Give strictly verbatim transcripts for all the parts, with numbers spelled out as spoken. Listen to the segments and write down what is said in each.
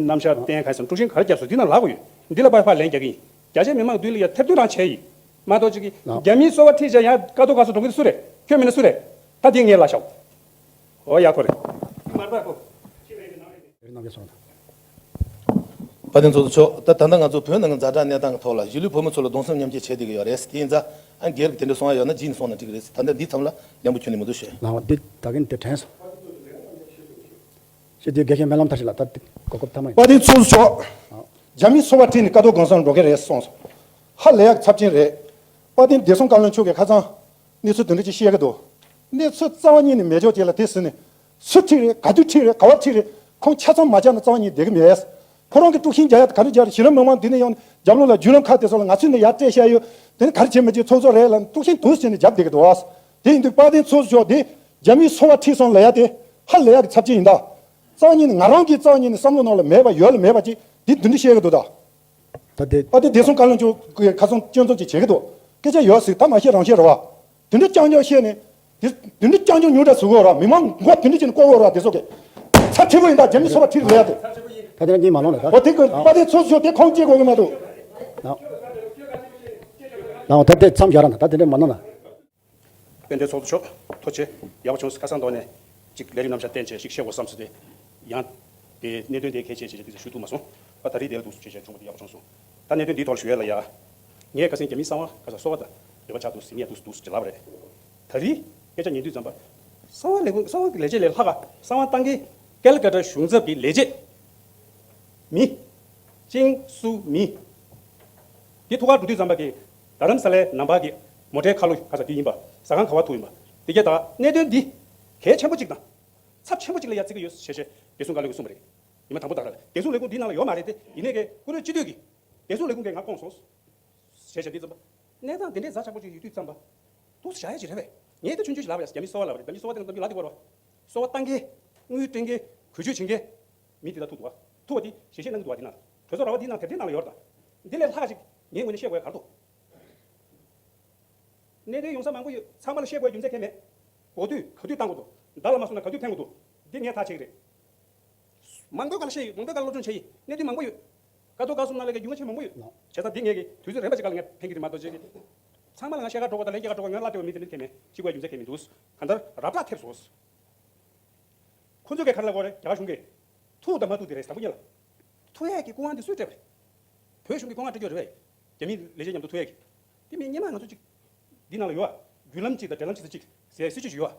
རྣམ་གཞག་བསྟན་ག་སོང་དཀྲུག་ཤིང་ག་རེ་བརྒྱབ་སོང་འདི་ན་ལབ་དགོས་ཡོད། འདི་ལ་ཕར་ཕར་ལན་རྒྱག་གི་ཡིན། རྒྱ་ཆེ་མི་མང་འདུས་ལ་ཡ་ཐེར་འདོན་རང་བྱས་ཡིན། མ་གཏོགས་ཅིག་གིས་རྒྱ་མིའི་སོ་པ་ཁྲིད་བྱས་ཡང་ཀ་ཏོ་ཀ་སོ་འགྲོ་གི་སུ་རེད། ཁྱོད་མིན་ན་སུ་རེད། ད་འདི་ངས་ལ་ཤོག་ཨོ་ཡ་ཁོ་རེད། མར་པ་ཁོ། རྣམ་པའི་སོང་། དཔལ་ལྡན་ཚོགས་གཙོ་མཆོག་ད་ད་ལྟ་ང་ཚོ་བོད་ནང་གི་ཛ་དྲག་གནས་སྟངས་ཀྱི་ཐོག་ལ་གཞིས་ལུས་བོད་མི་ཚོ་ལ་གདུང་སེམས་མཉམ་སྐྱེད་བྱེད་བསྡད་ཀྱི་ཡོད་རེད། དེ་ཡིན་ཙང་ཨ་སྒེར་གྱི་དེ་འདྲ་གསུང་ཡ་ཡོད་ན་རྗེས་ནས་གསུང་ན་འགྲིག་གི་རེད། ད་ལྟ་འདི་མཚམས་ལ་མཉམ་པོ་ཁྱོན་ནས་མི་འདུག་ཤོད། ལའང་འདི་ད་གིན་དེ་དྲན་སོང་། ཤེས་དུས་དགེ་བཤེས་སྨོན་ལམ་མཐར་ཕྱིན་ལ་ད་འདི་གོ་སྐབས་ཐ་མ་ཡིན། དཔལ་ལྡན་ཚོགས་གཙོ་མཆོག་རྒྱ་མིའི་སོ་པ་ཁྲིད་ནས་ཀ་ཏོ་གང་སར་འགྲོ་གི་རེད་གསུངས་སོང་། ཧ་ལས་ཡག་ཚབས་ཆེན་རེད། དཔལ་ལྡན་བདེ་སྲུང་བཀའ་བློན་མཆོག་གིས་ཁ་སང་གནས་ཚུལ་དེ་འདྲ་ཅིག་བཤད་ཀྱི་འདུག་གནས་ཚུལ་རྩ་བ་ཉིད་ནས་མེད་ཕྱོགས་ཅིག་ལ་དེ་ཟིན་ནས། སུ་ཁྲིད་རེད། ག་དུས་ཁྲིད་རེད། ག་བ་ཁྲིད་རེད། ཁོང་ཆ་ཚང་མ་བྱས་ན་རྩ་བ་ཉིད་བསྡད་ཀྱི་མེད། ཁོ་རང་གིས་དཀྲུག་ཤིང་རྒྱག་ཡ་ག་རེ་རྒྱག་རེད། གཞི་རིམ་མི་མང་འདི་ནས་ཡོང་ནས་རྒྱབ་ལོགས་ལ་བརྒྱུད་ལམ་ཁག་དེ་ཚོ་ལ་ང་ཚོས་ནས་ཡར་སྤྲད་བཤད་ཡོད། དེ་ནི་ག་རེ་བྱེད་མི་བྱེད་ཚོགས་གཙོ་རེད་ལ་དཀྲུག་ཤིང་དུ་བྱས་ནས་རྒྱབ་བསྡད་ཀྱི་འདུག་དེ་ཡིན་དུས་དཔལ་ལྡན་ཚོགས་གཙོ་མཆོག་དེ་རྒྱ་མིའི་སོ་པ་ཁྲིད་སོང་ལབ་ཡ་དེ་ཧ་ལས་ཡག་གི་ཚབས་ཆེན་ཡིན་ད། རྩ་བ་ཉིད་ནས་ང་རང་གིས་རྩ་བ་ཉིད་ནས་བསམ་བློ་ནང་ལ་མེད་པ་ཡོད་ལ་མེད་པ་ཅིག་འདི་འདི་འདྲ་བཤད་ཀྱི་འདུག་ད། ད་དེ། ཨ་དེ་བདེ་སྲུང་བཀའ་བློན་མཆོག་གིས་ཁ་སང་སྐྱོན་འཛུགས་ཅིག་བྱེད་ཀྱི་འདུག་སྐད་ཆ་ཡོད་ཟིག་ད་མ་བཤད་རང་བཤད་རེད་བ། དེ་འདྲ་རྐྱང་རྐྱང་བཤད་ནས། དེ་དེ་འདྲ་རྐྱང་རྐྱང་ཉུང་དྲགས་ཟུག་གོ་ར་མི་མང་མགོ་དེ་འདྲ་ཅིག་ནས་བཀོག་གོ་ར་དེ་ཚོ་གི། ཚ་ཁྲི་པོ་ཡིན་ད་རྒྱ་མི་སོ་པ་ཁྲིར་ལས་ཡ་དེ། ད་དེ་འདྲ་གཉིས་མ་ལོང་ལ་ད། འོ་དེ་ཀུན་པ་དེ་ཚོ་ཚོ་དེ་ཁོང་སྐྱེ་དགོས་གི་མ་འདུག་ལའང་ད་དེ་མཚམས་སྦྱར་ན་ད་དེ་འདྲ་མ་ལོང་ལ། དཔལ་ལྡན་ཚོགས་གཙོ་མཆོག་ཐུགས་རྗེ་ཆེ། ཡག་པོ་བྱུང་སོང་། ཁ་སང་ཐོག་ནས་ཅིག་ལས་རིམ་རྣམ་གཞག་བསྟན་བྱས་ཤིག་བཤད་དགོས་བསམ་སོང་སྟེ། ཡང་དེ་གནད་དོན་དེ་གལ་ཆེ་ཆེ་ཆེ་དེ་ཞུ་ཐུབ་མ་སོང་། ཨ་ད་རེས་དེ་ལ་འདུག་སེ་བྱས་བྱས་བྱུང་བ་དེ་ཡག་པོ་བྱུང་སོང་། ད་གནད་དོན་འདིའི་ཐོག་ལ་ཞུ་ཡས་ལ་ཡ། ངས་ཁ་སང་རྒྱ་མིའི་གསང་བ་ཁ་སང་གསོལ་བ་དང་རེ་བ་ཆགས་འདུག་ཟེར་ངས་འདུག་འདུག་ཟེར་ལབ་པ་རེད། ད་རེས་སྐད་ཆ་ཉན་དུས་ཙམ་པ། གསང་བ་ལས་ཁུངས་གསང་བ་གི་ལས་བྱེད་ལས་ལྷག་ག་གསང་བ་བཏང་གི་ཀལ་ཀ་ཏ་གཞུང་ཚབ་ཀྱི་ལས་བྱེད། མི། ཅིང་སུ་མི། དེ་ཐུག་གར་འགྲོ་དུས་ཙམ་པ་གི་རྡ་རམ་ས་ལའི་ནང་པ་གི་མོ་ཊའི་ཁ་ལོ་ག་ས་དེ་ཡིན་པ། ཟ་ཁང་ག་བ་ཐུག་ཡིན་པ། དེ་གས་ད་གནད་དོན་འདི་གལ་ཆེན་པོ་གཅིག་དང་། ཚབས་ཆེན་པོ་གཅིག་ལ་ཡ་བརྩི་གི་ཡོད་ཞེས་བྱས་བདེ་སྲུང་བཀའ་བློན་གྱིས་གསུངས་པ་རེད། ཉི་མ་དང་པོ་དག་ལ་བདེ་སྲུང་ལས་ཁུངས་འདི་ནང་ལ་ཡོད་མ་རེད་དེ། ཡིན་ནའི་གི་བཀུར་འོས་སྤྱི་འཐུས་ཀྱིས་བདེ་སྲུང་ལས་ཁུངས་ཀྱིས་ང་བསྐོངས་སོང་། ཞེས་བྱས་འདི་ཙམ་པ། གནས་སྟངས་འདི་འདྲའི་ཛ་དྲག་པོ་ཅིག་ཡོད་དུས་ཙམ་པ། འདུག་བྱ་ཡ་ཅིག་རེད་པས། ངས་ད་ཆུང་ཆུང་ཞིག་ལབ་པ་རེད། རྒྱ་མི་གསོ་བ་ལབ་པ་རེད། རྒྱ་མི་གསོ་བ་དེ་ང་ཚོ་མི་ལ་དེ་བར་བ། གསོ་བ་བཏང་མཁན། དངུལ་སྤྲད་མཁན། གོས་ཆོད་བྱེད་མཁན། མི་དེ་དག་ཐུག་འདུག་བ། ཐུག་པ་དེ་ཞལ་བཞེས་གནང་གི་འདུག་བ། དེ་ན་གྲོས་ཚོགས་ར་བ་དེའི་ནང་དེབ་ཐེར་ནང་ལ་ཡོད་རེད་ད། འདི་ལས་ལྷག་ཅིག་ངའི་ངོས་ནས་བཤད་དགོས་ཡ་ག་རེ་འདུག་གནད་དོན་ཡོང་ས་མང་པོ་ཡོད། ཚང་མ་ལ་བཤད་དགོས་རྒྱུ་མཚན་གང་མེད། ག་དུས་ག་དུས་བཏང་དགོས་འདུག་བརྡ་ལ་མ་སོང་ན་ག་དུས་འཐེན་དགོས་འདུག་འདི་ངས་ཐག་བཅད་ཀྱི་རེད། མང་པོའི་སྒང་ལ་བཤད་ཡོད། མང་པོའི་སྒང་ལ་སློབ་སྦྱོང་བྱས་ཡིན། གནད་དོན་མང་པོ་ཡོད། ཀ་ཏོ་ཀ་གསུམ་ནང་ལས་ཀའི་རྒྱུས་མངའ་ཆེན་མང་པོ་ཡོད། ནོ། བྱས་ཙང་འདི་ངས་ཀྱི་དུས་ཚོད་རན་པ་ཅིག་སྒང་ལ་ངས་ཕན་གྱི་རེད་མ་གཏོགས་ཅིག་གི། ཚང་མ་ལ་ང་བཤད་ག་འགྲོ་ག་དང་ལན་སྐྱེལ་ག་འགྲོ་ག་ང་བླ་བདེ་བ་མི་དེ་འདྲ་ཁེལ་མེད། གཅིག་པ་རྒྱུ་མཚན་ཁེལ་མི་འདུག་གང་ལྟར་རབ་དྲག་ཐེབས་སོང་། ཁོ་ཚོས་ག་ག་རེ་ལབ་དགོས་རེད། རྒྱ་གར་གཞུང་གིས་ཐུག་དང་མ་ཐུག་དེ་རེད། དང་པོ་ཉིད་ལ་ཐུག་ཡས་ཀྱི་སྐུ་དབང་དེ་སུས་སྤྲད་པ་རེད། བོད་གཞུང་གི་སྐུ་དབང་སྤྲད་རྒྱུ་རེད་པས། རྒྱ་མི་ལས་བྱེད་མཉམ་དུ་ཐུག་ཡས་ཀྱི། དེ་མིན་སྔོན་མ་ང་ཚོ་གཅིག་འདི་ནང་ལ་ཡོད་ཨ། བརྒྱུད་ལམ་གཅིག་དང་འབྲེལ་ལམ་གཅིག་དང་གཅིག་ཟེར་སྲིད་ཇུས་ཤིག་ཡོད་ཨ།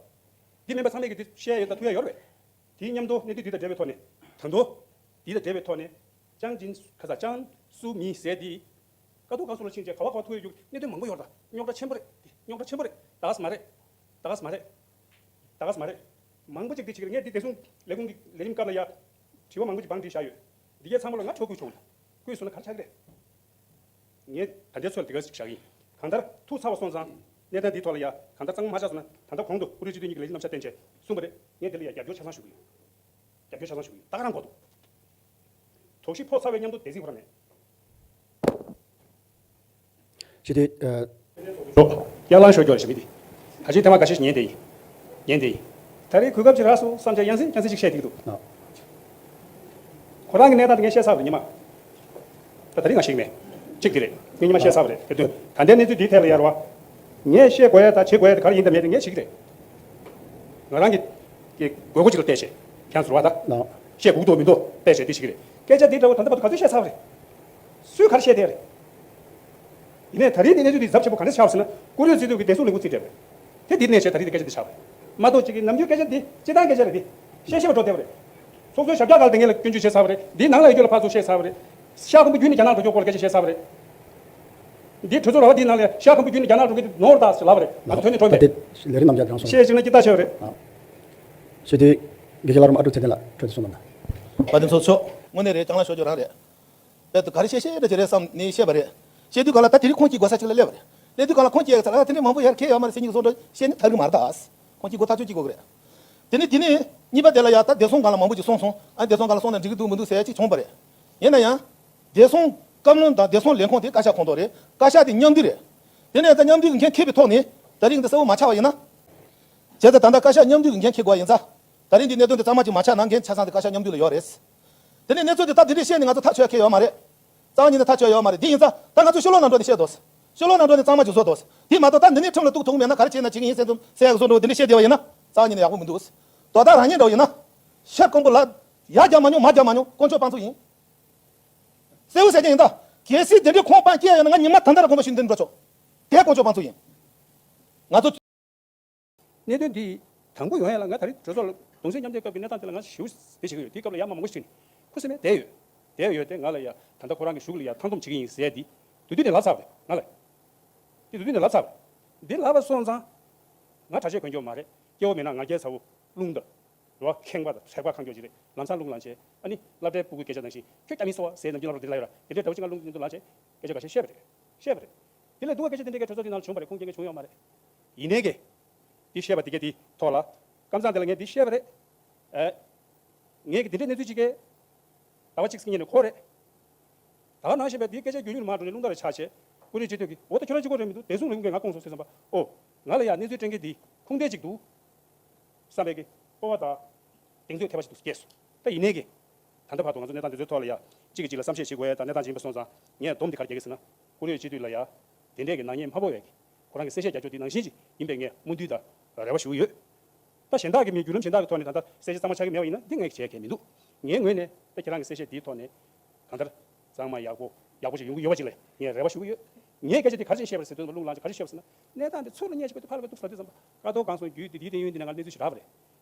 འདི་མིན་པ་ཚང་མས་ཀྱི་འདི་བཤད་ཡོད་ད་ཐུག་ཡ་ཡོད་རེད་པས། དེའི་མཉམ་དུ་གནད་དོན་འདི་དང་འབྲེལ་བའི་ཐོག་ནས་ད་དུང་འདི་དང་འབྲེལ་བའི་ཐོག་ནས་ཅང་ཅིན་ཁ་ས་ཅང་སུ་མི་ཟེར་འདི་ཀ་ཏོ་ཀ་སུ་ལ་ཕྱིན་བྱས་ག་བ་ག་བ་ཐུག་ཡོད་རྒྱུ་གནད་དོན་མང་པོ་ཡོད་རེད་ད། རྙོག་དྲ་ཆེན་པོ་རེད། འདི་རྙོག་དྲ་ཆེན་པོ་རེད། ད་ག་ས་མ་རེད། ད་ག་ས་མ་རེད། ད་ག་ས་མ་རེད། མང་པོ་ཅིག་འདི་བྱེད་ཀྱི་རེད། ངས་འདི་བདེ་སྲུང་ལས་ཁུངས་ཀྱི་ལས་རིམ་སྐབས་ལ་ཡ་དྲི་བ་མང་པོ་ཅིག་བང་བསྒྲིགས་བཞག་ཡོད། འདི་གས་ཚང་མ་ལ་ང་ཕྱོགས་བསྐུལ་བྱུང་། བསྐུལ་སོང་ན་ག་རེ་ཆགས་ཀྱི་རེད། ངས་ད་ལྟའི་ཚོད་ལ་དེ་ག་ཞིག་བཞག་གི་ཡིན། གང་ལྟར་ཐུགས་ཚ་བ་སོང་ཙང་། གནས་སྟངས་འདིའི་ཐོག་ལ་ཡ་གང་ལྟར་གཙང་མ་མ་ཆགས་སོང་ན། ད་ལྟ་གོང་དུ་བཀུར་འོས་སྤྱི་འཐུས་གཉིས་ཀྱིས་ལས་རིམ་རྣམ་གཞག་བསྟན་བྱས་གསུངས་པ་རེད། ངས་འདི་ལ་ཡ་རྒྱབ་སྐྱོར་ཆ་ཚང་ཞུ་གི་ཡོད། རྒྱབ་སྐྱོར་ཆ་ཚང་ཞུ་གི་ཡོད། ད་ག་རང་གོ་འདུག་དོགས་གཞི་ཕོག་ཚར་བའི་མཉམ་དུ་སྡེ་སྲིད་ཁོ་རང་ནས། ཞི་བདེ། ཨ། ལོ། ཡར་ལངས་ཤོག་སྐྱོར་ཞིག་མི་དེ། ད་ཅི་ཐེངས་མ་འགའ་ཤས་ཤིག་ཉན་བསྡད་ཡིན། ཉན་བསྡད་ཡིན། ད་རེས་གོ་སྐབས་ཅིག་རག་སོང་བསམ་བྱས་ཡང་སེ་ཡང་སེ་ཅིག་བཤད་བསྡད་ཀྱི་འདུག་ཨ། ཁོ་རང་གི་གནས་སྟངས་དེ་ངས་བཤད་ཚར་བ་རེད་ཉི་མ། ད་ད་རེས་ང་ཞིག་མེད། གཅིག་དེ་རེད། ངས་ཉི་མ་བཤད་ཚར་བ་རེད། དེ་དོན་ད་ལྟའི་གནས་ཚུལ་འདིའི་ཐད་ལ་ཡར་བ། ངས་བཤད་དགོས་ཡ་ད་བྱེད་དགོས་ཡ་ད་ག་རེ་ཡིན་ད་མེད་དེ་ངས་ཞིག་རེད། ང་རང་གི་གི་དགོས་མཁོ་ཅིག་ལ་བལྟས་བྱས། ཁྱེད་ཚོར་བ་ད། ཨ། བཤད་དགོས་འདུག་མི་འདུག་བལྟས་བྱས་དེ་ཞིག་རེད། སྐད་ཆ་འདི་འདྲ་བོ་ད་ལྟ་བར་དུ་ག་ཚོད་བཤད་ཚར་བ་རེད། སུས་ག་རེ་བཤད་བསྡད་རེད། ཡིན་ནའི་ད་རེས་འདི་གནས་ཚུལ་འདི་ཚབས་ཆེན་པོ་ག་འདྲ་ཆགས་པ་ཟེར་ན། བཀུར་འོས་སྤྱི་འཐུས་ཀྱིས་བདེ་སྲུང་ལས་ཁུངས་རྩིས་སྤྲད་པ་རེད། དེ་འདི་གནས་བྱས་ད་རེས་འདི་སྐད་ཆ་འདི་ཆགས་པ་རེད། མ་གཏོགས་ཅིག་གིས་ནམ་རྒྱུན་སྐད་ཆ་འདི་སྤྱིར་བཏང་སྐད་ཆ་རེད། འདི་བཤད་ཤེས་པ་འགྲོ་བསྡད་པ་རེད། ཚོགས་གཙོའི་ཞབས་བཀྱག་སྒང་ལ་དེ་ངེད་ལ་སྐྱོན་བརྗོད་བྱས་ཚར་བ་རེད། འདི་ནང་ལ་ཡོད་རྒྱུ་ལ་ཕར་ཚུར་བཤད་ཚར་བ་རེད། ཤར་ཁམས་བརྒྱུད་ནས་རྒྱ་ནག་འགྲོ་རྒྱུ་སྐོར་སྐད་ཆ་བཤད་ཚར་བ་རེད། འདི་གྲོས་ཚོགས་ར་བ་འདིའི་ནང་ལ་ཤར་ཁམས་བརྒྱུད་ནས་རྒྱ་ནག་འགྲོ་གི་ནོར་ད་ཟེར་ལབ་པ་རེད། ང་ཚོ་དོན་ནས་གྲོས་མེད། ད་དེ་ལས་རིམ་རྣམ་གཞག་རང་སོང་། བཤད་ཅིག་ན་ཅི་ལྟ་བྱས་པ་རེད། ཨ། ཞི་བདེ། དགེ་བཤེས་ལྷ་རམས་ཨ་ཀྲུག་ཚེ་བརྟན་ལགས་གྲོས་ཚོད་གསུངས་གནང་དང་། དཔལ་ལྡན་ཚོགས་གཙོ། དངོས་གནས་རེད། ཅང་ལང་ཤོར་རྒྱུ་རང་རེད། དཔེ་དུ་ག་རེ་བཤད་བཤད་འདྲ་ཅིག་རེད་བསམ་ནས་བཤད་པ་རེད། བཤད་དུས་ག་ལ་ད་དེ་རིང་ཁོང་གིས་གོ་ས་ཅིག་ལ་སླེབས་པ་རེད། སླེབས་དུས་ག་ལ་ཁོང་གིས་ཡག་ས་ལ་ད་དེ་འདྲའི་མང་པོ་ཡར་ཁྱེད་ཡོད་མ་རེད་ཟེར་མཁན་གྱི་བཟོ་འདྲ་བཤད་ནས་ཐར་གི་མ་རེད་ད། ཁོང་གིས་གོ་ཐག་ཆོད་ཅིག་གོ་གི་རེད། དེ་ནས་དེ་ནས་གཉིས་པ་དེ་ལ་ཡ་ད་བདེ་སྲུང་སྒང་ལ་མང་པོ་ཅིག་གསུངས་སོང་། ཨ་བདེ་སྲུང་སྒང་ལ་གསུངས་ན་འགྲིག་གི་འདུག་མི་འདུག་ཟེར་ཡ་ཅིག་བྱུང་བ་རེད། ཡིན་ན་ཡང་། བདེ་སྲུང་བཀའ་བློན་དང་བདེ་སྲུང་ལས་ཁུངས་དེ་བཀའ་ཤག་ཁོངས་གཏོགས་རེད། བཀའ་ཤག་དེ་མཉམ་འདུས་རེད། དེ་ནས་ད་མཉམ་འདུས་ཀྱི་འགན་འཁྱེར་བའི་ཐོག་ནས་ད་རིང་འདི་གསལ་བོ་མ་ཆགས་པ་ཡིན་ན། བྱས་ཙང་ད་ལྟ་བཀའ་ཤག་མཉམ་འདུས་ཀྱི་འགན་འཁྱེར་དགོས་པ་ཡིན་ཙང་། ད་རིང་འདི་གནད་དོན་འདི་གཙང་མ་ཅིག་མ་ཆགས་ན་འགན་ཆ་ཚང་དེ་བཀའ་ཤག་མཉམ་འདུས་ལ་ཡོད་རེད། དེ་ནས་གནས་ཚུལ་དེ་ད་འདི་འདྲས་བཤད་ནས་ང་ཚོ་ཐག་ཆོད་ཁེལ་ཡོད་མ་རེད། རྩ་བ་ཉིད་ནས་ཐག་ཆོད་ཡོད་མ་རེད། འདི་ཡིན་ཙང་ད་ང་ཚོ་ཕྱི་ལོགས་ནང་འགྲོ་ནས་བཤད་དོ། ཕྱི་ལོགས་ནང་འགྲོ་ནས་གཙང་མ་རྒྱུ་བཟོ་དོ། འདི་མ་གཏོགས་ད་འདི་ནས་ཁྲིམས་ལ་གཏུག་ཐུབ་མེད་ན་ག་རེ་བྱས་ན་བྱེད་ཀྱི་ཡིན་ཟེར་ཚུལ་ཟེར་ཡག་བཟོ་འགྲོ་འདི་འདྲས་བཤད་བསྡད་པ་ཡིན་ན་རྩ་བ་ཉིད་ནས་ཡག་པོ་མི་འདུག་དོ་བདག་རང་ཉིད་འདྲ་བོ་ཡིན་ན། ཤ་སྐམ་པོ་ལ་ཡར་རྒྱག་མ་མྱོང་མར་རྒྱག་མ་མྱོང་དཀོན་མཆོག་དཔང་བཙུགས་ཡིན། གསལ་བོ་ཟེར་གྱི་ཡིན་ད། གལ་སྲིད་དེ་འདྲའི་ཁོང་དཔང་སྐྱེས་ཡོད་ན་ང་ཉི་མ་ད་ལྟ་ར་དགོངས་པ་ཞུས་འདི་འགྲོ་ཆོག་དེ་དཀོན་མཆོག་དཔང་བཙུགས་ཡིན། ང་ཚོ། གནད་དོན་འདི་དང་པོ་ཡོང་ཡ་ལ་ང་ད་རེས་གྲོས་ཚོགས་ལ་གདུང་སེམས་མཉམ་སྐྱེད་སྐབས་ཀྱི་གནས་སྟངས་དེ་ལ་ང་ཞེ་པོ་དེ་བྱེད་ཀྱི་ཡོད། དེའི་སྐབས་ལ་ཡར་མར་མང་པོ་ཞིག་དྲིས་ནས་ཁུ་སིམ་མེར་བསྡད་ཡོད། བསྡད་ཡོད་དེ་ང་ལ་ཡ་ད་ལྟ་ཁོ་རང་གི་གཞུག་ལ་ཡ་མཐའ་འདོམས་བྱེད་ཀྱི་ཡིན་ཟེར་ཡ་འདི་དུས་དུས་ནས་ལབ་ཚར་བ་རེད་ང་ལ། དེ་དུས་དུས་ནས་ལབ་ཚར་བ་རེད། འདི་ལབ་པ་སོང་ཙང་། ང་གྲྭ་ཆས་གོན་རྒྱུ་མ་རེད། སྐྱེ་བོ་མིན་ན་ང་རྒྱལ་ཚ་བོ་རླུང་དང་། རོ་ཁེངས་པ་དང་ཧྲེག་པ་ཁང་སྐྱོ་ཅིག་རེད། ལམ་སང་རླུང་ལངས་བྱས་ཨ་ནི་སློབ་གྲྭའི་སྤུ་གུའི་སྐད་ཆ་ནང་བཞིན་ཁྱོད་སྐྱ་མི་སོ་བ་ཟེར་ནམ་རྒྱུན་ལ་རོ་འདི་ལ་ཡོད་ར་དེ་འདྲའི་འདྲ་བོ་ཅིག་ང་རླུང་འདི་ཚོ་ལངས་བྱས་སྐད་ཆ་ཁ་ཤས་བཤད་པ་རེད། བཤད་པ་རེད། དེ་ལས་སྡུག་པའི་སྐད་ཆ་དེ་འདྲའི་གའི་གྲོས་ཚོགས་འདི་ནང་ལ་བྱུང་བ་རེད། ཁུངས་སྐྱེལ་མཁན་བྱུང་ཡོད་མ་རེད། ཡིན་ནའི་གི། འདི་བཤད་པ་དེ་གའི་དེ་ཐོག་ལ། ཀམ་ཚང་དེ་ལ་ངས་འདི་བཤད་པ་རེད། ཨེ། ངས་གི་དེ་འདྲའི་གནས་ཚུལ་ཅིག་གས། ཟླ་བ་གཅིག་སྲིད་ཉིན་ནས་གོ་རེད། ད་ག་ནང་བཞིན་པའི་འདིའི་སྐད་ཆ་རྒྱུན་རིང་མར་འགྲོ་ནས་རླུང་རྟ་རེ་ཆགས་བྱས། ཀུ་རེ་སྤྱི་འཐུས་ཀྱིས་འོ་ད་ཁྱོད་རང་གཅིག་པོ་རེད་མི་འདུག་བདེ་སྲུང་ལས་ཁུངས་ཀྱིས་ང་དགོངས་སོང་ཟེར་བསམ་པ། ཨོ། ང་ལ་ཡ་གནས་ཚུལ་སྤྲད་མཁན་འདི་ཁུངས་ལྡན་ཅིག་འདུག་བསམ་པའི་གི་སྤོབས་པ་དང་གདེང་ཚོད་ཐེབས་པ་ཞིག་ཏུ་སྐྱེས་སོང་། ད་ཡིན་ནའི་གི། ད་ལྟ་བར་དུ་ང་ཚོ་གནས་སྟངས་འདི་ཚོའི་ཐོག་ལ་ཡ་གཅིག་གིས་གཅིག་ལ་བསམ་ཤེས་བྱེད་དགོས་ཡ་ད་གནས་སྟངས་ཅིག་ཡིན་པ་སོང་ཙང་ངས་སྡོམ་འདི་ག་རེ་རྒྱག་གི་ཟེར་ན། ཀུ་རེ་སྤྱི་འཐུས་ལ་ཡ། དེ་འདྲས་ཀྱི་ནག་ཉེས་མ་ཕོག་པའི་གི། ཁོ་རང་གི་གསལ་བཤད་རྒྱག་ཕྱོགས་འདི་ནང་བཞིན་ཅིག་ཡིན་པའི་ངས་སྨོན་འདུན་དང་རེ་བ་ཞུ་གི་ཡོད། ད་གཞན་དག་གི་མི་བརྒྱུད་རིམ་གཞན་དག་གི་ཐོག་ནས་ད་ལྟ་གསལ་བཤད་གཙང་མ་ཆགས་ཀྱི་མེད་པ་ཡིན་ན་འདི་ངས་བྱས་གལ་མི་འདུག་ངའི་ངོས་ནས་ད་ཁྱེད་རང་གི་གསལ་བཤད་འདིའི་ཐོག་ནས་གང་ལྟར་གཙང་མ་ཡག་པོ་ཡག་པོ་ཞིག་ཡོང་གི་ཡོད་པ་ཅིག་ལ་ངས་རེ་བ་ཞུ་གི་ཡོད། ངས་སྐད་ཆ་འདི་ག་རེ་བཤད་པ་རེད་ཟེར་དུས་རླུང་ལངས་ཀྱི་ག་རེ་བཤད་པ་ཟེར་ན། གནས་སྟངས་འདི་ཚུར་ལ་བསྙལ་ཞིག་པ་དུས་ཕར་ལ་གཏུགས་ས་དུས་ཙམ་པ་ཀ་ཏོ་གང་སོང་རྒྱུད་འདི་འདིའི་དེ་ཡོན་འདི་ནང་ལ་གནས་ཚུལ་ཞིག་རག་པ་རེད།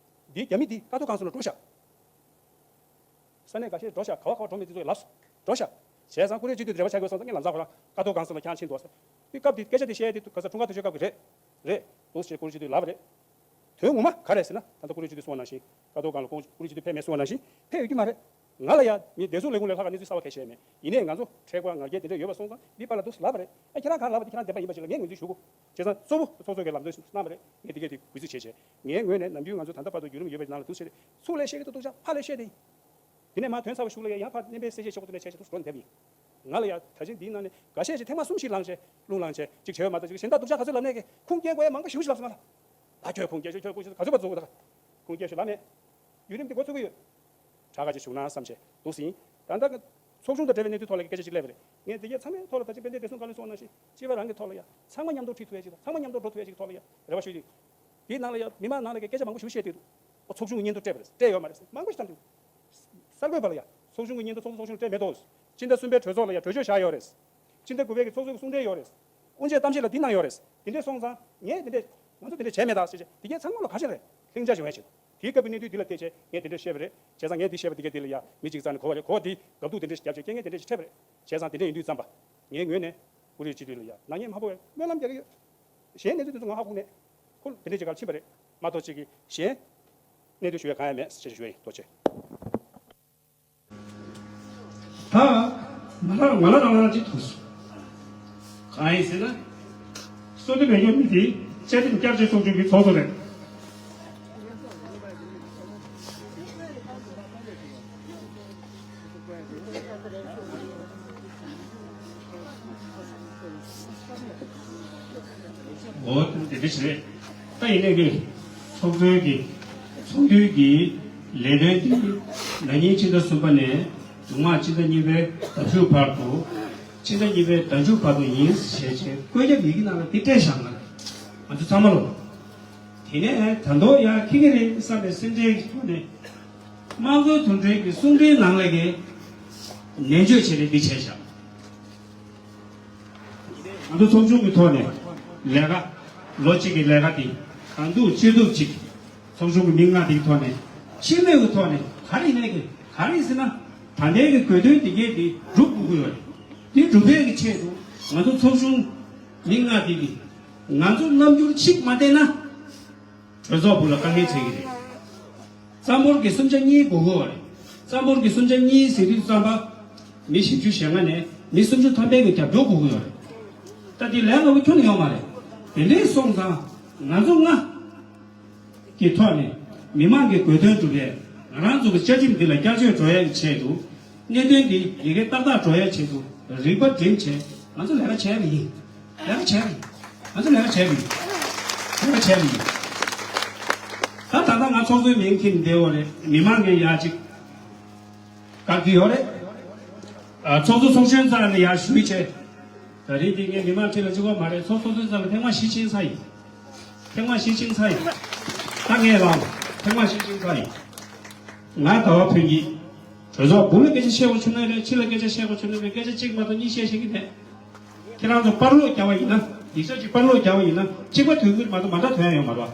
འདིའི་རྒྱ་མི་འདི་ཀ་ཏོ་གང་སོང་ལ་འགྲོ་ཤག་ས་གནས་འགའ་ཤས་འགྲོ་ཤག་ག་བ་ག་བ་འགྲོ་མེད་དེ་ཚོ་ལབ་སོང་། འགྲོ་ཤག་བྱས་ཙང་ཀུ་རེ་སྤྱི་འཐུས་དེ་རེ་བ་ཆགས་དགོས་སོང་ཙང་ངས་ལམ་སང་ཁོ་རང་ཀ་ཏོ་གང་སོང་ལ་ཁྱེད་རང་ཕྱིན་འདུག་ཟེར། དེ་སྐབས་དེ་སྐད་ཆ་དེ་བཤད་དེ་ག་ས་འཁྲུངས་སྐར་དུས་ཆེན་སྐབས་ཀྱི་རེད། རེད་འདུག་ཟེར་ཀུ་རེ་སྤྱི་འཐུས་ལབ་པ་རེད། དོན་ངོ་མ་ག་རེ་ཟེར་ན་ད་ལྟ་ཀུ་རེ་སྤྱི་འཐུས་གསུངས་པ་ནང་བཞིན་ཀ་ཏོ་གང་ལ་ཀུ་རེ་སྤྱི་འཐུས་ཕེབས་མེད་གསུངས་པ་ནང་བཞིན་ཕེབས་ཡོད་ཀྱི་མ་རེད། ང་ལ་ཡ་མི་བདེ་སྲུང་ལས་ཁུངས་ལས་ལྷག་ག་གནས་ཚུལ་གསར་པ་གང་ཡང་བཤད་མེད། ཡིན་ནའི་ང་ཚོ་མཁྲེགས་པ་ང་རྒྱལ་དེ་འདྲ་ཡོད་པ་སོང་ཙང་འདི་པ་ལ་འདུག་ལབ་པ་རེད། ཨ་ཁྱེད་རང་ག་རེ་ལབ་པ་དེ་ཁྱེད་རང་བདེན་པ་ཡིན་པ་ཅིག་ལ་ངས་ངོས་འཛིན་ཞུ་དགོས། བྱས་ཙང་གཙོ་བོ་ཚོགས་གཙོ་གིས་ལམ་སྟོན་གནང་བ་རེད། ངས་འདི་གས་དེ་གུས་བརྩི་བྱས་བྱས། ངའི་ངོས་ནས་ནམ་རྒྱུན་ང་ཚོ་ད་ལྟ་བར་དུ་བརྒྱུད་རིམ་ཡོད་པའི་ནང་ལ་འདུག་ཟེར། ཚུར་ལས་བཤད་ཀྱི་འདུག་འདུག་ཅག་ཕར་ལས་བཤད་དེ་ཡིན། དེ་ནས་མར་ཐོན་ཚར་བ་གཞུག་ལ་ཡང་ཡང་ཕར་བསྣན་པའི་གསལ་བཤད་ཆོག་ཏུ་ནས་བྱས་བྱས་འདུག་འགྲོ་འདེབས་ཡིན། ང་ལ་ཡ་ད་ཅི་འདིའི་ནང་ནས་འགའ་ཤས་ཤིག་ཐེངས་མ་གསུམ་ཞིག་ལངས་བྱས་རླུང་ལངས་བྱས་ཅིག་བྱས་ཡོད་མ་གཏོགས་ཅིག་གཞན་དག་སྡུག་ཅག་ག་ཚོད་ལབ་ནས་ཀྱི་ཁུངས་སྐྱེལ་དགོས་ཡ་མང་པོ་ཞེ་པོ་ཞིག་ལབ་སོང་ང་ལ། ད་ཁྱོད་ཁུངས་སྐྱེལ་ཤོག་ཁྱོད་ཁུངས་སྐྱེལ་ཤོག་ག་ཚོད་པ་བཟོ་དགོས་ད། ཁུངས་སྐྱེལ་ཤོག་ལབ་མེད། བརྒྱུད་རིམ་དེ་འགོ་ཚུགས་ཀྱི་ཡོད། དྲག་ག་ཅིག་བྱུང་ན་བསམ་བྱས་འདུག་སེ་ཡིན། ད་ལྟ་ཚོགས་ཆུང་དང་འབྲེལ་བའི་གནས་ཚུལ་ཐོག་ལ་སྐད་ཆ་ཅིག་སླེབས་པ་རེད། ངས་འདི་གའི་ཚང་མའི་ཐོག་ལ་ད་ཅི་དཔལ་ལྡན་བདེ་སྲུང་བཀའ་བློན་གསུངས་ནང་བཞིན་སྤྱི་པ་རང་གི་ཐོག་ལ་ཡ་ཚང་མ་མཉམ་དུ་ཁྲིད་ཐུབ་ཡ་ཅིག་དང་ཚང་མ་མཉམ་དུ་འགྲོ་ཐུབ་ཡ་ཅིག་ཐོག་ལ་ཡ་རེ་བ་ཞུ་ཡི། དེའི་ནང་ལ་ཡ་མི་མང་ནང་ལ་གི་སྐད་ཆ་མང་པོ་ཞིག་བཤད་བསྡད་འདུག་ཨོ་ཚོགས་ཆུང་གི་སྙན་ཐོ་སྤྲད་པ་རེད་སྤྲད་ཡོད་མ་རེད་ཟེར་མང་པོ་ཞིག་བཏང་འདུག་གསར་འགོད་པ་ལ་ཡ་ཚོགས་ཆུང་གི་སྙན་ཐོ་ཚོགས་གཙོ་ཚོགས་གཞོན་ལ་སྤྲད་མེད་དོ། སྤྱི་ཟླ་གསུམ་པའི་གྲོས་ཚོགས་ལ་ཡ་གྲོས་ཆོད་བཞག་ཡོད་རེད། སྤྱི་ཟླ་དགུ་པའི་གི་ཚོགས་གཙོ་གི་གསུང་འབྲེལ་ཡོད་རེད། དབུ་འབྱེད་གཏམ་བཤད་ལ་འདི་གནང་ཡོད་རེད། དེ་འདྲས་སོང་ཙང་ངས་དེ་འདྲས་ང་ཚོ་དེ་འདྲས་བྱས་མེད་ད་ཟེར་བྱས་དེ་གའི་ཚང་མ་ལ་ག་ཞིག་རེད་ལྷིང་འཇགས་བྱུང་ཡ་ཆེད་དུ། དེའི་སྐབས་ཀྱི་གནས་ཚུལ་འདི་ལ་བལྟས་བྱས་ངས་དེ་འདྲ་བཤད་པ་རེད། བྱས་ཙང་ངས་འདི་བཤད་པ་འདི་ག་འདི་ལ་ཡ་མི་གཅིག་རྩ་ནས་གོ་བ་རེད། གོ་བ་འདི་དགའ་སྡུག་དེ་འདྲ་ཞིག་བརྒྱབ་བྱས་རྐྱེན་ངན་དེ་འདྲ་ཞིག་འཕྲད་པ་རེད། བྱས་ཙང་དེ་འདྲ་ཡིན་དུས་ཙམ་པ། ངའི་ངོས་ནས་ཀུ་རེ་སྤྱི་འཐུས་ལ་ཡ་ནག་ཉེས་མ་ཕོག་པའི་སྨོན་ལམ་རྒྱག་གི་ཡོད། གཞན་གནས་ཚུལ་དེ་ཚོ་ང་ཧ་གོ་མེད། ཁོ་དེ་འདྲ་ཅིག་ག་ཕྱིན་པ་རེད། མ་གཏོགས་གཅིག་གིས་གཞན་གནས་ཚུལ་ཞུ་ཡ་གང་ཡང་མེད་ཅེས་ཞུ་ཡ་ཡིན། ཐུགས་རྗེ་ཆེ། ད་ང་ལ་ང་ལ་རང་རང་ཅིག་ཐུག་སོང་། གང་ཡིན་ཟེར་ན། གསོལ་འདེབས་ལེན་མཁན་མི་དེ་བཅའ་ཁྲིམས་བསྐྱར་བཅོས་ཚོགས་ཆུང་གི་ཚོགས་གཙོ་རེད། འོ་དེ་འདྲ་ཞིག་རེད། ད་ཡིན་ནའི་གི་ཚོགས་གཙོའི་གི་ཚོགས་འདུའི་གི་ལས་དོན་དེ་ན་ནིང་ཕྱི་ཟླ་གསུམ་པ་ནས་མཇུག་མ་ཕྱི་ཟླ་གཉིས་པའི་ཟླ་མཇུག་བར་དུ། ཕྱི་ཟླ་གཉིས་པའི་ཟླ་མཇུག་བར་དུ་ཡིན་ཞེས་བྱས་བཀོད་ཁྱབ་ཡི་གེ་ནང་ལ་འདི་སྤྲད་བཞག་ང་ང་ཚོ་ཚང་མ་ལོ། དེ་ནས་ད་དུང་ཡང་འཁྱེར་གྱི་རེད་བསམ་པའི་སེམས་ཁྲལ་གྱི་ཐོག་ནས། དམངས་གཙོའི་དོན་ཁྲིམས་ཀྱི་གསུང་འཕྲིན་ནང་ལ་གི་ནན་བརྗོད་བྱས་ནས་འདི་བྱས་བཞག་ང་ཚོ་ཚོགས་ཆུང་གི་ཐོག་ནས་ལས་ཀ་ལོ་གཅིག་གི་ལས་ཀ་འདི་གང་ཐུབ་ཅི་ཐུབ་ཅིག་ཚོགས་ཆུང་གི་མི་ལྔ་འདིའི་ཐོག་ནས་སྤྱི་མོས་ཀྱི་ཐོག་ནས་ག་རེ་ཡིན་ནའི་གི་ག་རེ་ཡིན་ཟེར་ན་ད་ལྟའི་གི་དགོས་དོན་འདི་གས་འདི་སྒྲུབ་དགོས་ཀྱི་ཡོད་རེད། འདི་སྒྲུབ་ཡས་ཀྱི་ཆེད་དུ་ང་ཚོ་ཚོགས་ཆུང་མི་ལྔ་འདི་གི་ང་ཚོ་རྣམ་འགྱུར་གཅིག་མ་བསྟན་ན། གྲོས་ཚོགས་སྦུག་ལ་དཀའ་ངལ་འཕྲད་ཀྱི་རེད། རྩ་འབོར་གྱི་གསུམ་ཆ་གཉིས་དགོས་ཀྱི་ཡོད་རེད། རྩ་འབོར་གྱི་གསུམ་ཆ་གཉིས་ཟེར་དུས་ཙམ་པ། མི་བཞི་བཅུ་ཞེ་ལྔ་ནས་མི་སུམ་ཅུ་ཐམ་པའི་གི་རྒྱབ་སྐྱོར་དགོས་ཀྱི་ཡོད་རེད། ད་འདི་ལས་སླ་པོ་ཁྱོན་ནས་ཡོད་མ་རེད། དེ་འདྲས་སོང་ཙང་ང་ཚོ་ལྔ་གི་ཐོག་ནས་མི་མང་གི་དགོས་དོན་སྒྲུབ་ཡས་ང་རང་ཚོ་གི་བཅའ་ཁྲིམས་འདི་ལ་བསྐྱར་བཅོས་འགྲོ་ཡས་ཀྱི་ཆེད་དུ། གནད་དོན་འདི་ཡི་གེ་ཏག་ཏག་འགྲོ་ཡ་ཆེད་དུ་རིག་པ་སྒྲིམ་བྱས་ང་ཚོ་ལས་ཀ་བྱས་པ་ཡིན། ལས་ཀ་བྱས་པ་ཡིན། ང་ཚོ་ལས་ཀ་བྱས་པ་ཡིན། ལས་ཀ་བྱས་པ་ཡིན། ད་ད་ལྟ་ང་ཚོགས་གཙོའི་མིང་འཁྱེར་ནས་བསྡད་ཡོད་རེད། མི་མང་གིས་ཡ་གཅིག་བཏང་གི་ཡོད་རེད། ཨ། ཚོགས་གཙོ་ཚོགས་གཞོན་རྩ་ནས་ཡར་ཞུས་བྱས། ད་རེས་འདི་ངས་མི་མང་ཁྲི་ལ་གཅིག་པ་མ་རེད། ཚོགས་གཙོ་ཚོགས་གཞོན་རྩ་ལ་ཐེངས་མ་བཞི་ཕྱིན་ཚར་ཡིན། ཐེངས་མ་བཞི་ཕྱིན་ཚར་ཡིན། ད་ངས་ལབ། ཐེངས་མ་བཞི་ཕྱིན་ཚར་ཡིན། ང་ཟླ་བ་ཕུན་སྐྱིད། གྲོས་ཚོགས་སྦུག་ལ་སྐད་ཆ་བཤད་དགོས་བྱུང་ན་རེད། ཕྱི་ལ་སྐད་ཆ་བཤད་དགོས་བྱུང་ན་རེད། སྐད་ཆ་གཅིག་མ་གཏོགས་གཉིས་བཤད་ཤེས་ཀྱི་མེད། ཁྱེད་རང་ཚོ་པར་སློག་རྒྱག་པ་ཡིན་ན། ཡིག་ཆ་གཅིག་པར་སློག་རྒྱག་པ་ཡིན་ན་གཅིག་པ་ཐོན་གྱི་མ་གཏོགས་མ་འདྲ་ཐོན་ཡ་ཡོད་མ་རེད།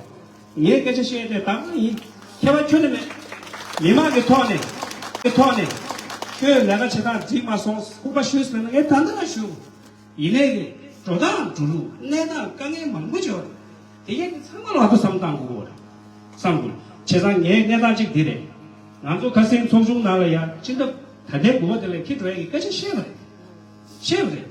ངའི་སྐད་ཆ་བཤད་དེ་དང་ཡིན། ཁྱད་པར་ཁྱོན་ནས་མེད། མི་མང་གི་ཐོག་ནས། གི་ཐོག་ནས། ཁྱོད་ལས་ཀ་བྱེད་སྟངས་འགྲིག་མ་སོང་སྐུར་པ་ཞུས་ཟེར་ན་ངས་ད་ལྟ་རང་ཞུ། ཡིན་ནའི་གི། འགྲོ་སྟངས་འགྲོ་ལུགས་གནས་སྟངས་དཀའ་ངལ་མང་པོ་ཅིག་ཡོད་རེད། དེ་ཡན་གི་ཚང་མ་ལ་ཨ་ཐུ་བསམ་བཏང་དགོས་ཀྱི་ཡོད་རེད། བསམ་དགོས། བྱས་ཙང་ངའི་གནས་སྟངས་གཅིག་འདི་རེད། ང་ཚོ་ཁ་སང་ཚོགས་ཆུང་ནང་ལ་ཡ་སྤྱི་ཟླ་ད་ལྟའི་དགུ་པ་དེ་ལ་འཁྱེར་འགྲོ་ཡ་གི་སྐད་ཆ་བཤད་པ་རེད། བཤད་པ་རེད།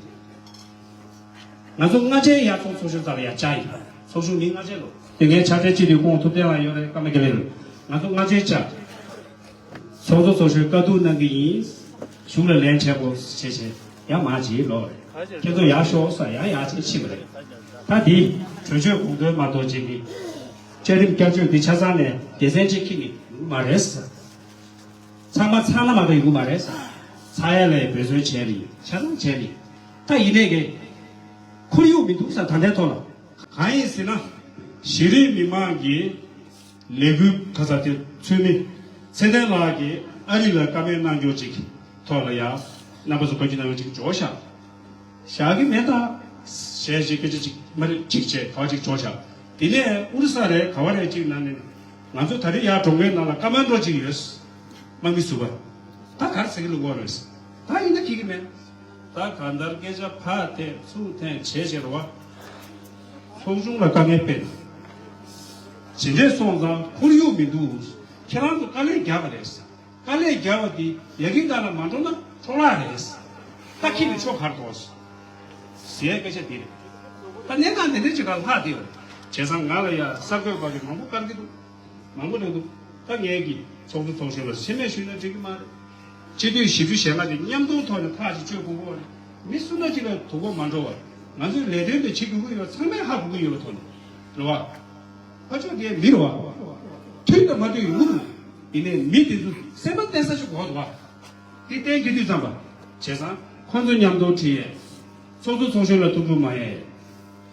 ང་ཚོ་སྔ་ཕྱི་ཡར་ཚོགས་ཚོགས་གཞོན་རྩ་ལ་ཡར་བཅར་ཡིན། ཚོགས་གཞོན་མི་སྔ་ཕྱི་ལོ། དེ་ངའི་ཕྱག་སྦྲེལ་སྤྱི་འཐུས་སྐུ་ངོ་ཐུབ་བསྟན་ལགས་ཡོད་རེད། ཀརྨ་དགེ་ལེགས་ལགས། ང་ཚོ་སྔ་ཕྱི་བཅར། ཚོགས་གཙོ་ཚོགས་གཞོན་བཀའ་བསྡུར་གནང་གི་ཡིན། གཞུང་ལ་ལན་འཆད་དགོས་བྱས་བྱས་ཡར་མར་བྱེད་ལོག་རེད། ཁྱེད་ཚོ་ཡར་ཤོག་ཟེར་ཡར་ཡར་བྱེད་ཕྱིན་པ་རེད། ད་འདི་གྲོས་ཆོད་དགོངས་དོན་མ་གཏོགས་བྱེད་ཀྱི། བཅའ་ཁྲིམས་བསྐྱར་བཅོས་འདི་ཆ་ཚང་ནས་སྡེ་ཚན་གཅིག་ཁྱེར་ནས་ཡོང་གི་མ་རེད་ཟེར། ཚང་མ་ཚང་ན་མ་གཏོགས་ཡོང་གི་མ་རེད་ཟེར། ཚང་ཡ་ལ་འབད་བརྩོན་བྱས་ནས་ཆ་ཚང་བྱས་ནས། ད་ཡིན་ནའི་གི། ཁོར་ཡུག་མི་འདུག་ཟེར། ད་ལྟའི་ཐོག་ལ། གང་ཡིན་ཟེར་ན། གཞི་རིམ་མི་མང་གི་ལས་འགུལ་ག་ས་དེ་ཚུད་མི་ཚེ་བརྟན་ལགས་ཀྱིས་ཨ་རི་ལ་བཀའ་མོལ་གནང་རྒྱུ་ཅིག་ཐོག་ལ་ཡ། རྣམ་པ་ཚོ་བཀའ་བཀྱོན་གནང་རྒྱུ་ཅིག་འབྱོར་ཤག་བཞག་གི་མེད་ད། ཞེས་ཞེས་སྐད་ཆ་ཅིག་མ་རེད་ཅིག་བྱས་ག་བ་ཅིག་འབྱོར་ཤག་དེ་ནས་ཨུ་རུ་ས་རེད་ག་བ་རེད་ཅིག་ནང་ནས། ང་ཚོ་ད་རེས་ཡར་འགྲོ་མཁན་ནང་ལ་ཀ་མན་ཌོ་ཅིག་ཡོད། དམག་མི་ཟུར་པ། ད་ག་རེ་ཟེར་གི་ལུགས་པ་རེད། ད་ཡིན་ན་འགྲིག་གི་མེད། ད་གང་ལྟར་སྐད་ཆ་ཕར་འཐེན་ཚུར་འཐེན་བྱས་བྱས་རེད་བ། ཚོགས་ཆུང་ལ་དཀའ་ངལ་སྤེལ། ཇི་འདྲས་སོང་ཙང་ཁོར་ཡུག་མི་འདུག་ཁྱེད་རང་ཚོ་དཀའ་ལས་རྒྱག་པ་རེད། དཀའ་ལས་རྒྱག་པ་འདི་ཡ་གི་ནང་ལ་མ་འགྲོ་ན་འཕྲོ་བརླག་རེད། ད་ཁྱེད་ཀྱི་ཕྱོགས་གར་འགྲོ། ཟེར་སྐད་ཆ་འདི་རེད། ད་གནས་སྟངས་འདི་འདྲ་ཅིག་ག་ལྷག་བསྡད་ཡོད། བྱས་ཙང་ང་ལ་ཡ་གསར་འགོད་པ་གི་མང་པོ་བཀར་གི་འདུག་མང་པོ་རེད་འདུག་ད་ངས་ཀྱི་ཚོགས་གཙོ་ཚོགས་གཞོན་ལ་ཆེ་མེད་ཞུས་ན་འགྲིག་གི་མ་རེད། སྤྱི་འཐུས་བཞི་བཅུ་ཞེ་ལྔ་དེ་མཉམ་དུ་ཐོག་ནས་ཐག་ཅིག་གཅོད་དགོས་ཀྱི་རེད། མི་སུ་འདྲ་ཅིག་ལ་དོ་ཁུར་མ་འགྲོ་བར་ང་ཚོའི་ལས་དོན་དེ་བྱེད་དགོས་ཀྱི་ཡོད་ཚང་མས་ཧ་གོ་གི་ཡོད་པ་ཐོག་ནས་རེད་བ། ཕར་ཕྱོགས་དེ་མི་རེད་བ། མཐུན་དང་མ་མཐུན་ཡོང་གི་འདུག་ཡིན་ནའི་མི་དེ་ཚོ་སེམས་པ་གཏད་ས་ཅིག་དགོས་འདུག་བ། དེ་གཏན་འཁེལ་དུས་ཙམ་པ། བྱས་ཙང་ཁོང་ཚོ་མཉམ་དུ་ཁྲིད་ཡས། ཚོགས་གཙོ་ཚོགས་གཞོན་ལ་ཐུགས་ཁུར་མ་ཡས།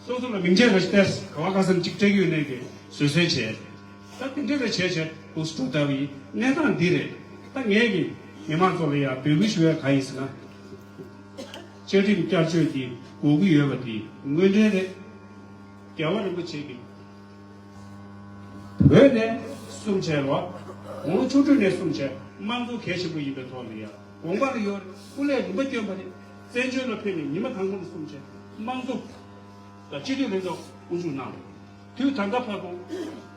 སོ་སོ་ལ་མིང་ཆད་རེ་ཞིག་སྟེར། ག་བ་ག་ས་ནས་གཅིག་སྤྲད་ཀྱི་ཡོད་ནའི་གི་བཟོད་གསོལ་བྱས། ད་དེ་འདྲ་རེ་བྱས་བྱས་འདུག་སེ་འགྲོ་ལྟ་བུ་ཡིན། གནས་སྟངས་འདི་རེད། ད་ངས་ཀྱི་མི་མང་ཚོ་ལ་ཡང་འབོད་སྐུལ་ཞུ་ཡ་ག་ཡིན་ཟེར་ན། བཅའ་ཁྲིམས་བསྐྱར་བཅོས་འདི་དགོས་ཀྱི་ཡོད་པ་འདི་དངོས་འབྲེལ་རེད། རྒྱལ་བ་རིན་པོ་ཆེ་གིས་བོད་ནས་གསུམ་བྱས་ལ། དགུང་ལོ་བཅུ་དྲུག་ནས་གསུམ་བྱས་དམངས་གཙོ་གལ་ཆེན་པོ་ཡིན་པའི་ཐོག་ལ་ཡང་དགོངས་པ་ལ་ཡོད་རེད། སྐུ་ལས་རིམ་པ་བསྐྱོན་པ་རེད། བཙན་བྱོལ་ལ་ཕེབས་ནས་ཉི་མ་དང་པོ་ནས་གསུམ་བྱས་དམངས་གཙོ་དང་སྤྱི་འཐུས་ལྷན་ཚོགས་དབུ་བཞུགས་གནང་རེད། དུས་ད་ལྟ་བར་དུ་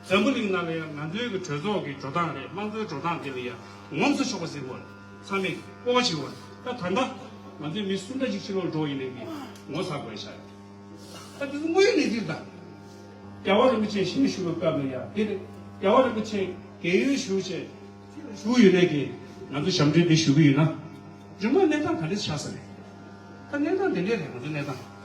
འཛམ་བུ་གླིང་ནང་ལ་ཡང་ང་ཚོའི་གི་གྲོས་ཚོགས་ཀྱི་འགྲོ་སྟངས་རེད། དམངས་གཙོའི་འགྲོ་སྟངས་དེ་ལ་ཡང་ངོམས་སུ་ཆོག་པ་ཟེར་དགོས་རེད། ཚང་མས་སྤོབས་པ་བྱེད་དགོས་རེད། ད་ད་ལྟ་ང་ཚོའི་མི་གསུམ་ཕྲག་གཅིག་ཕྱི་ལོགས་འགྲོ་ཡིན་ནའི་གི་ངོ་ཚ་དགོས་ཤག་ད་དེ་ཚོ་དངོས་ཡོད་གནས་ཚུལ་དང་། རྒྱལ་བ་རིན་པོ་ཆེ་ཞལ་བཞུགས་པའི་སྐབས་ལ་ཡང་དེ་རེད། རྒྱལ་བ་རིན་པོ་ཆེ་རྒས་ཡོལ་ཞུ་བྱས་བཞུགས་ཡོད་ནའི་གི་ང་ཚོ་ཞབས་འདྲེན་འདི་ཞུ་གི་ཡོད་ན། རིམ་པ་གནས་སྟངས་ག་འདྲ་ཆགས་ས་རེད། ད་གནས་སྟངས་དེ་འདྲས་རེད། ང་ཚོ་གནས་སྟངས།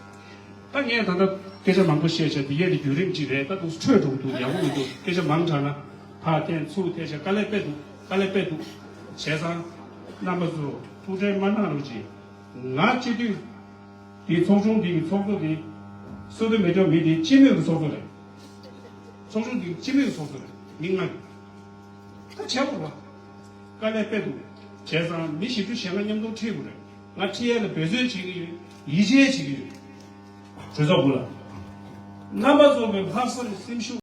ད་ངས་ད་ལྟ་སྐད་ཆ་མང་པོ་བཤད་བྱས་འདི་གས་དེ་བརྒྱུད་རིམ་གཅིག་རེད། ད་དུང་འཕྲོས་འགྲོ་གི་འདུག་ཡག་པོ་མི་འདུག་སྐད་ཆ་མང་དྲགས་ན་ཕར་འཐེན་ཚུར་འཐེན་བྱས་དཀའ་ལས་དཔེ་འདུག་དཀའ་ལས་དཔེ་འདུག་བྱས་ཙང་རྣམ་པ་ཚོ་ཐུགས་ཁྲལ་མ་གནང་རོགས་གྱིས། ང་སྤྱི་འཐུས་དེའི་ཚོགས་ཆུང་དེ་གི་ཚོགས་གཙོ་དེ་སོ་ཏི་མེ་ཏོག་མི་དེ་སྤྱི་མོས་ཀྱི་ཚོགས་གཙོ་རེད། ཚོགས་ཆུང་དེ་སྤྱི་མོས་ཀྱི་ཚོགས་གཙོ་རེད། མི་ལྔ་ཡོད། ད་བྱས་པ་རེད་བ། དཀའ་ལས་དཔེ་འདུག་བྱས་ཙང་མི་བཞི་བཅུ་ཞེ་ལྔ་མཉམ་དུ་ཁྲིད་དགོས་རེད། ང་ཁྲིད་ཡས་ལ་འབད་བརྩོན་བྱེད་ཀྱི་ཡོད། ཡིད་ཆེས་བྱེད་ཀྱི་ཡོད། གྲོས་ཚོགས་སྦུག་ལ། རྣམ་པ་ཚོ་གི་ལྷག་བསམ་སེམས་ཤུགས།